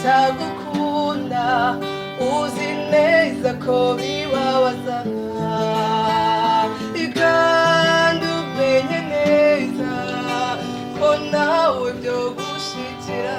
Kutagukunda uzi neza ko bibabaza, kandi umenye neza ko nawe byo gushikira.